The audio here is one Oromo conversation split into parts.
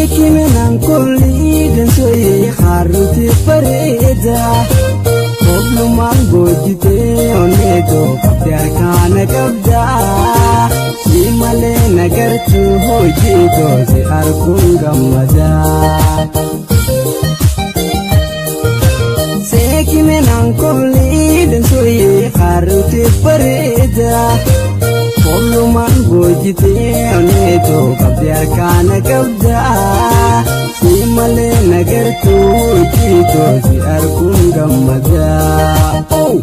Seekiminaan kolli dansoyee haruuti bareeda. Oblumaan goojitee onneetoo qabdee harkaana qabda. Si malee nagartuu hojii toosi harkuun gammada. Seekiminaan kolli dansoyee haruuti bareeda. Oblumaan goojitee onneetoo qabdee harkaana qabda. Si malee nagartuu hojii toosi harkuun gammada. Oh!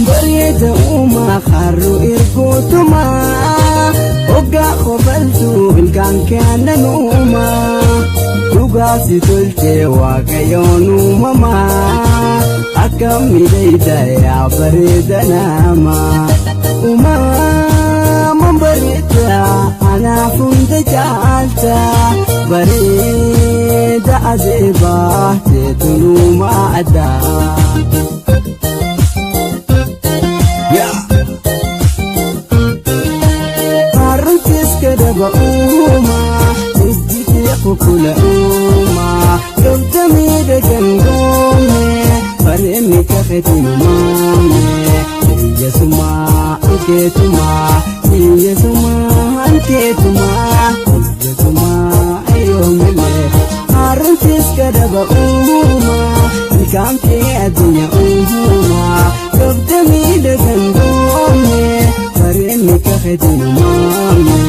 Bareeda uumaa harru ergootumaa hoggaa qobaltuu ilkaan kennan uumaa dhugaa si tolchee waaqayyoon uumamaa akka miidhagda yaa bareeda namaa uumamaan bareeda anaaf hunda caalta bareeda azeebaa teetunumaa addaa. Yeah. Harruntis gadaba uumaa, ijji kee kukula uumaa, gabda miidhagan goome, bareenni kafetiin uumame, iyyesumaa ankeetumaa, iyyesumaa ankeetumaa, iyyesumaa yoomillee. Harruntis gadaba uumaa, ilkaan kee addunyaa uumaa, gabda miidhagan goome. Bareenni kafetiin uumame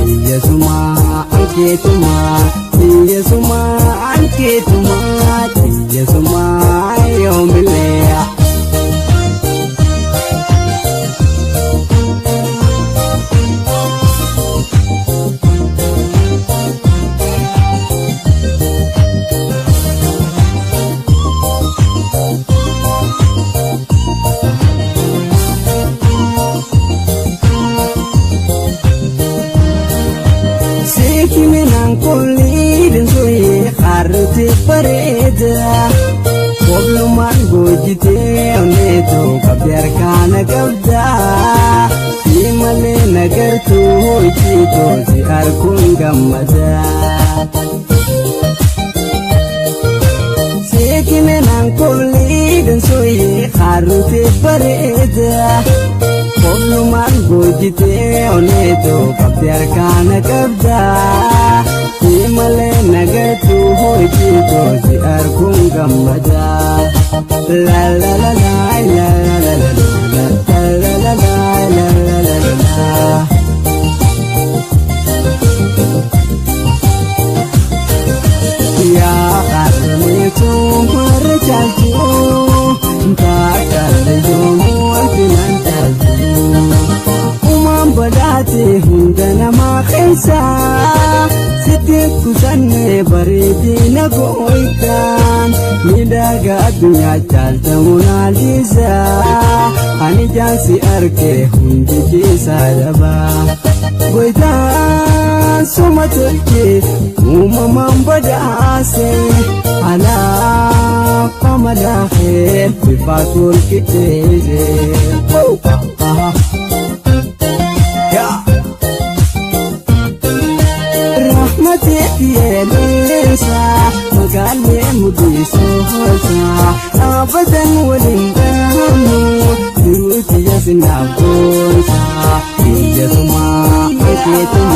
iyyesumaa ankeetumaa iyyesumaa ankeetumaa iyyesumaa yoomillee. Seekiminaan kolli dansoyee harruuti bareeda. Oblumaan goojitee onneetoo qabdee harkaana qabda. Si malee nagartuu hojii toosi harkuun gammada. Seekiminaan kolli dansoyee harruuti bareeda. Oblumaan goojitee onneetoo qabdee harkaana qabda. Si malee nagartuu hojii toosi harkuun gammada. La la la la la la la la la la la la la la la la. Yaa harmeetuu warra caaltuu taakkalee yoomuu alfinaan caaltuu. Uumaan badhaate hunda namaa keessa sitti kusannee bareedina gooytaan miidhaga addunyaa caalta Monaaliisaa ani jaansi arge hundi keessaa dhabaa. Goytaan suma tolchee uumamaan badhaase anaaf amalaafee bifa tolkiteese. Rahmatee yeeleessa magaalee mudhiisoosa dhaabbatan waliin dhahamu jiruuti yasinaaf goonsa iyyesumaa ankeetumaa.